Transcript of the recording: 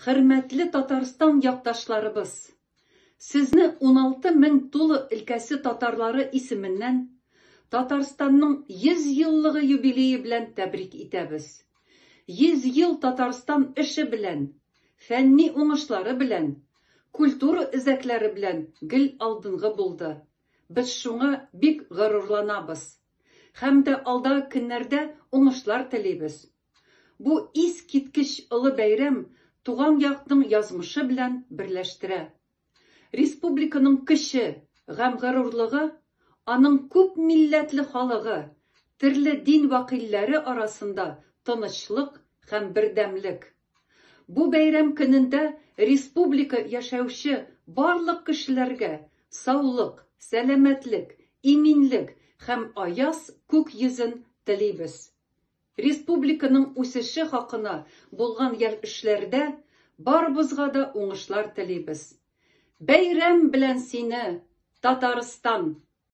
Хөрмәтле Татарстан якташларыбыз! Сезне 16 мең Тула өлкәсе татарлары исеменнән Татарстанның 100 еллыгы юбилее белән тәбрик итәбез. 100 ел Татарстан эше белән, фәнни уңышлары белән, культура үзәкләре белән гел алдынгы булды. Без шуңа бик горурланабыз. Һәм дә алдагы көннәрдә уңышлар телибез. Бу искиткеч олы бәйрәм туган якның язмышы белән берләштерә. Республиканың көче һәм горурлыгы аның күп милләтле халыгы, төрле дин вәкилләре арасында тынычлык һәм бердәмлек. Бу бәйрәм көнендә республика яшәүче барлык кешеләргә саулык, сәламәтлек, иминлек һәм аяз күк йөзен телибез. Республиканың үсеше хакына булган эшләрдә барыбызга да уңышлар телибез. Бәйрәм белән сине, Татарстан!